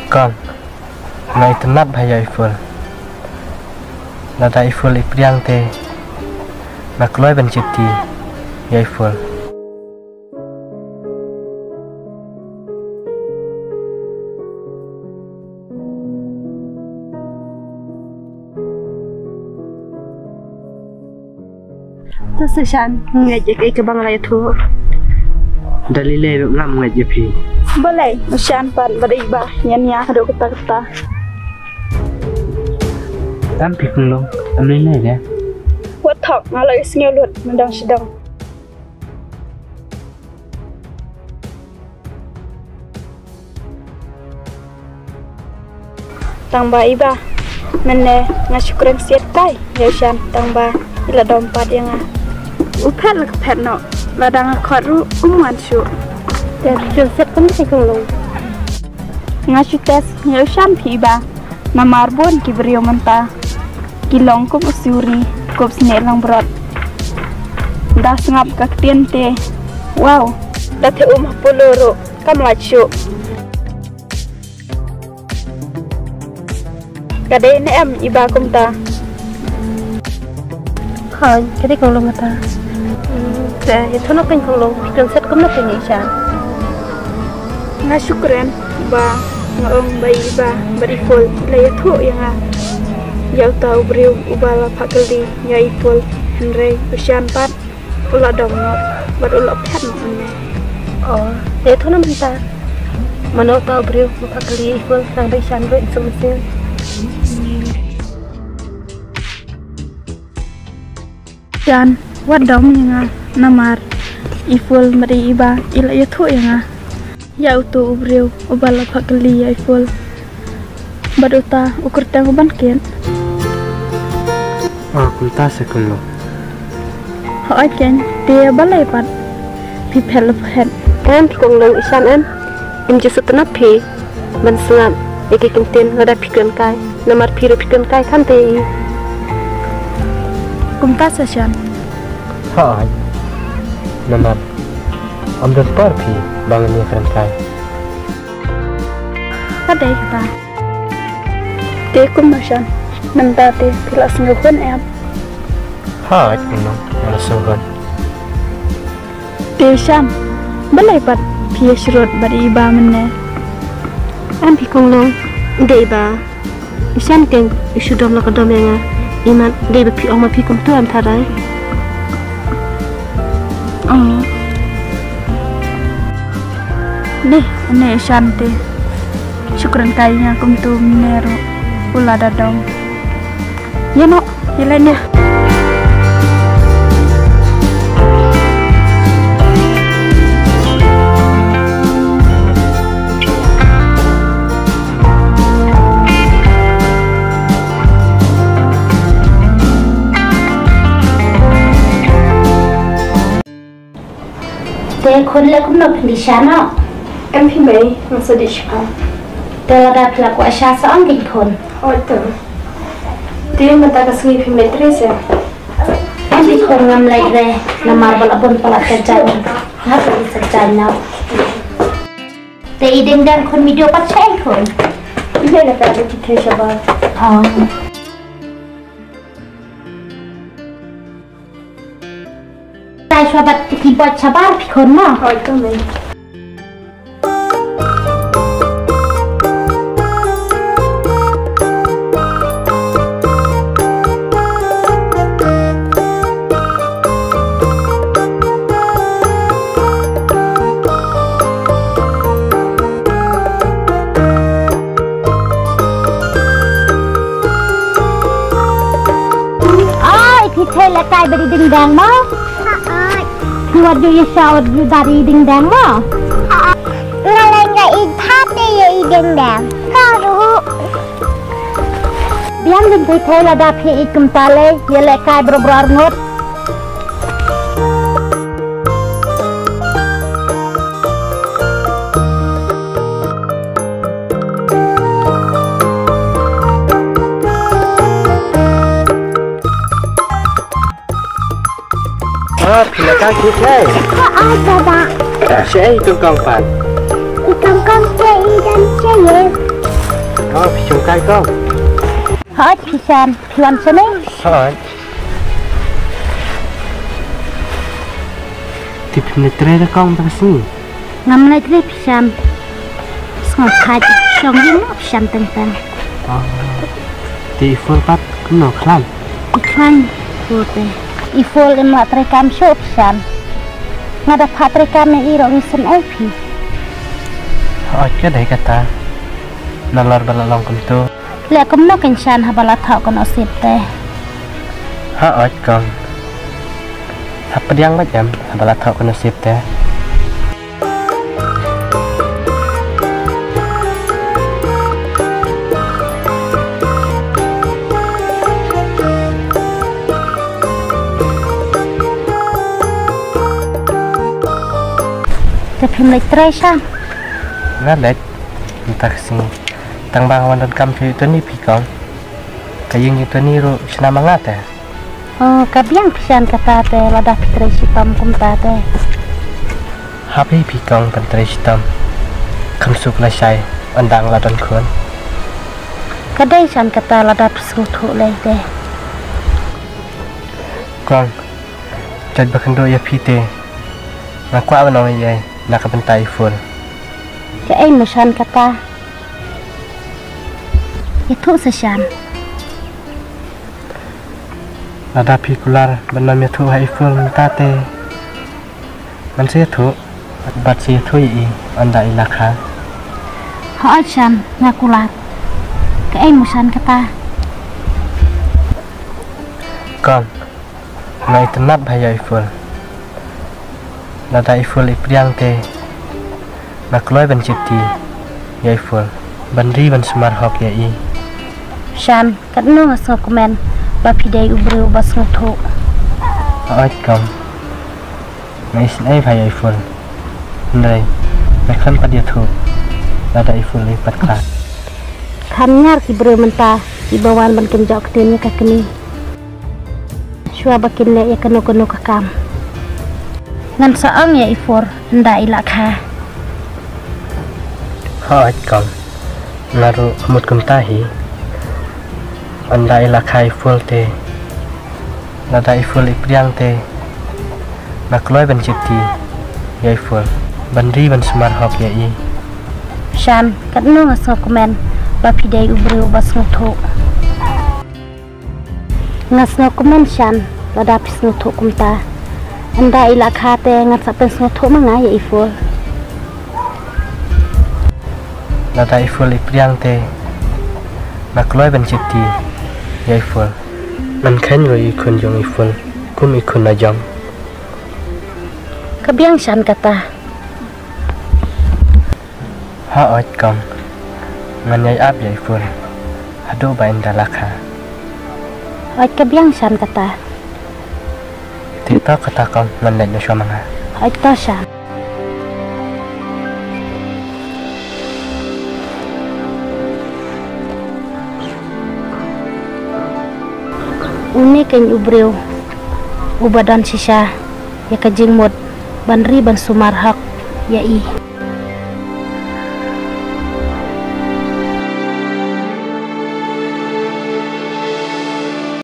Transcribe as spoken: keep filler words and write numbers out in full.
Kong, nga itynnad bha ïa i Phul. Lada i Phul i pdiang te, nga kloi ban juti ïa i Phul. To Sashan, ngeit ïa kaei kaba nga la ïathuh. Da lei lei ruh ngam ngeit ïa phi. Balei, Sashan pat bad i Bah, ïa nia haduh katta katta. Tang phi Kong Long, am lei lei de. Wat thok, nga la ïohsngew lut, myndong shadong. Tang ba i Bah, mynne nga shu kren siat kai ïa u Shan, tang ba i la dom pat ïa nga. U phet la ka phet noh, lada nga khot ruh um wan shuh. Te phi kren siat kumno phi Kong Long? Nga shu test ïa u Shan phi i Bah, namar bun ki briew mynta ki long kum u suri, kum snieh langbrot. Da sngap ka ktien te, wow, da the um ha polo ruh kam lait shuh. Ka dei ne em i Bah kumta? Hooid, ka dei Kong Long kata. Hmm, te ïathuh noh kein Kong Long, phi kren siat kumno kein ïa i Shan? Nga shu kren ba nga ong ba i Bah bad i Phul i la ïathuh ïa nga ïa uta u briew uba la phah kylli ïa i Phul, hynrei u Shan pat u la dom noh bad u la phet noh mynne. Oh, te ïathuh noh mynta. Mano uta u briew uba phah kylli ïa i Phul, nang ba i Shan ruh in suk mynsiem. Shan, wat dom ïa nga, namar i Phul bad i Bah i la ïathuh ïa nga ïa uto u briew uba la phah kylli ïa i Phul bad uta u kyrteng u Bah Kit. Oh, kumta se Kong Long. Hooid kein, te balei pat phi phet la phet? Em phi Kong Long, i Shan em. Im ju sngewtynnat phi ban sngap ïa ki kyntien lada phi kren kai, namar phi ruh phi kren kai kham te i. Kumta Sashan? Hooid, namar ym don por phi ba ngan ïa kren kai. Ka dei kata. Te kumno Shan, mynta te phi la sngewhun em? Hooid, nga la sngewhun. Te Shan, balei pat phi ïashrut bad i Bah mynne? Em phi Kong Long, dei ba i Shan kein i shu dom la ka dom ïa nga. I mat dei ba phi ong ma phi kumta em tharai. Oh. Ne, ne i Shan te shu kren kai ïa nga kumta mynne ruh u la da dom. Ïa noh, ïa leit noh. Te khun leh kumno, phin dih sha noh? Em phi mei, nga sa dih sha. Te lada phi la kwah sha sa ong kein khun. Hooid to. Te mynta ka sngi phim leit trei seh? Em phi khun, ngam leit re, namar ba la bun palat ka jaiñ. Nga phi sa jaiñ noh. Te i Ding Dang khun, me duh pat shaei khun? Ine lada phi trei shabar. Oh. Trai shuwa bad ki bot shabar phi khun mo. Hooid to mei. Ai, phi thei lehkai bad i Ding Dang mo? Hooid. Phi wat ju ïa sha wat ju da ri i Ding Dang mo? Hooid. Nga leh nga ïeit bha te ïa i Ding Dang. Nga ruh. Biang, ngin phi thei lada phi ïeit kumta lei, ïa lehkai bro bro arngut. Ah, phi la tang kit lei? Hooid baba. Shaei i kong kong pat? I kong kong te i don shaei. Oh, phi shong kai kong. Hooid, phi Shan, phi wan shane? Hooid. Te phim leit trei re kong mynta ka sngi? Ngam leit re phi Shan. Sngewbha shong ïing noh phi Shan teng teng. Oh. Te i Phul pat kumno, khlaiñ? I khlaiñ ko te. I Phul im lah trei kam shuh phi Shan. Nga da phah trei kam ïa i ruh ngi sngewbha phi. Hooid, ka dei kata. Nalor ba la long kumto. Leh kumno kein Shan haba la thoh ka nusip te? Hooid kong. Hap pdiang beit em haba la thoh ka nusip te. Te phim leit trei Shan? Nga leit mynta ka sngi. Tang ba nga wan donkam sha u Tony phi kong. Ka ïing u Tony ruh shna ma nga te. Oh, ka biang phi Shan kata te, lada phi trei shitom kumta te. Hap hi phi kong ban trei shitom. Kham suk lashai ynda nga la don khun. Ka dei Shan kata, lada phi sngewthuh lei te. Kong, jait ba kynduh ïa phi te, nga kwah ban ong ei ei na ka bynta i Phul. Kaei mo Shan kata? Ïathuh sa Shan. Lada phi kular ban ym ïathuh ha i Phul mynta te, ngan sa ïathuh. Bad sa ïathuh ïa i ynda i la kha. Hooid Shan, nga kular. Kaei mo Shan kata? Kong, nga itynnad bha ïa i Phul. Lada i Phul i pdiang te, nga kloi ban shakri ïa i Phul ban ri ban sumar hok ïa i. Shan, katno nga sngewkmen ba phi dei u briew uba sngewthuh. Hooid kong. Nga isynei bha ïa i Phul. Hynrei nga khlem pat ïathuh lada i Phul i pat khlad. Kham ñiar ki briew mynta kiba wan ban kynjoh ktien ïa ka kmie. Shuwa ba kin leh ïa kano kano ka kam. Ngan sa ong ïa i Phul ynda i la kha. Hooid kong. Nga ruh ka mut kumta hi. Ynda i la kha i Phul te, lada i Phul i pdiang te, nga kloi ban shakri ïa i Phul ban ri ban sumar hok ïa i. Shan, katno nga sngewkmen ba phi dei u briew uba sngewthuh. Nga sngewkmen Shan, lada phi sngewthuh kumta. Ynda i la kha te ngan sa pynsngewthuh ma nga ïa i Phul. Lada i Phul i pdiang te, nga kloi ban shakri ïa i Phul. Ngan kheiñ ruh ïa i khun jong i Phul kum i khun la jong. Ka biang Shan kata. Hooid kong. Ngan ïai ap ïa i Phul haduh ba ynda la kha. Hooid, ka biang Shan kata. Te to kata kong, ngan leit noh shuwa ma nga. Hooid to Shan. Une keiñ u briew uba don shisha ïa ka jingmut ban ri ban sumar hok ïa i.